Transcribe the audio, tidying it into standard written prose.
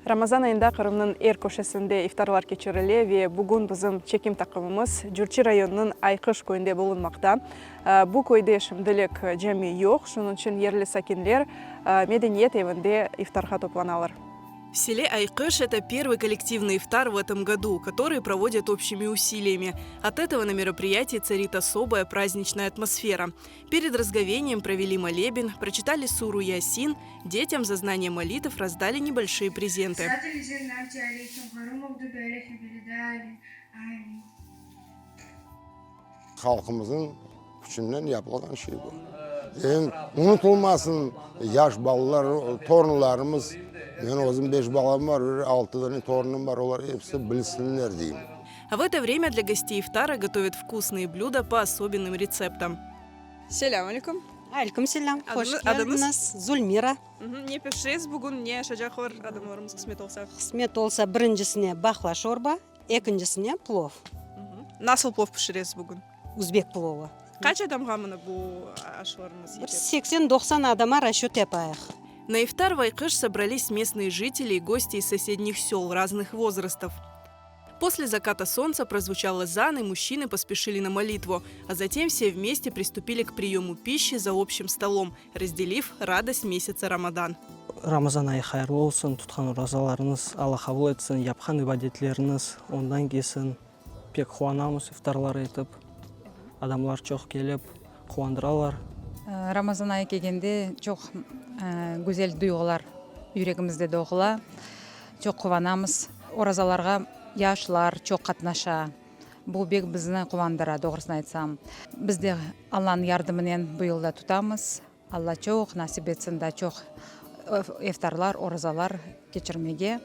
Ramazan ayında Qırımnıñ er köşesinde iftarlar keçirile ve bugün bizim çekim taqımımız Cürçi rayonınıñ Ayqış köyünde bulunmaqta. Bu köyde şimdilik cami yoq, şunıñ içün yerli sakinler medeniyet evinde iftarğa toplanalar. В селе Ayqış это первый коллективный iftar в этом году, который проводят общими усилиями. От этого на мероприятии царит особая праздничная атмосфера. Перед разговением провели молебен, прочитали суру Ясин, детям за знание молитв раздали небольшие презенты. Halqımıznıñ küçünden yapılğan şey bu. Em unutılmasın yaş balalar, torunlarımız, men özüm beş balam bar, bir altı dane torunım bar, olar episi bilsinler deyim. В это время для гостей ifтара готовят вкусные блюда по особенным рецептам. Selâm aleyküm. Aleyküm selâm. Hoş keldiñiz. Zulmira. Ne pişiresiz bugün, ne aşacaqlar adamlarımız qısmet olsa? Qısmet olsa birincisine baqla şorba, Ekincisine plov. Nasıl plov pişiresiz bugün? Uzbek plovı. Qaç adamğa mına bu aşlarıñız yeter? Bir 80-90 adama rasçöt yapayıq. На iftar в Ayqış собрались местные жители и гости из соседних сел разных возрастов. После заката солнца прозвучал азан, и мужчины поспешили на молитву, а затем все вместе приступили к приему пищи за общим столом, разделив радость месяца Рамадан. Ramazan ayı hayırlı olsun, tutqan orazalarıñız Alla qabul etsin, yapqan ibadetleriñiz ondan kelsin. Pek quvanamız iftarlar etip, adamlar çoq kelip quvandıralar. Ramazan ayı kelgende çoq güzel duyğular yüregimizde doğula, çoq quvanamız. Orazalarğa yaşlar çoq qatnaşa. Bu bek bizni quvandıra, doğrusını aytsam. Biz de Allanıñ yardımınen bu yıl da tutamız. Alla çoq nasip etsin, daa çoq iftarlar, orazalar keçirmege.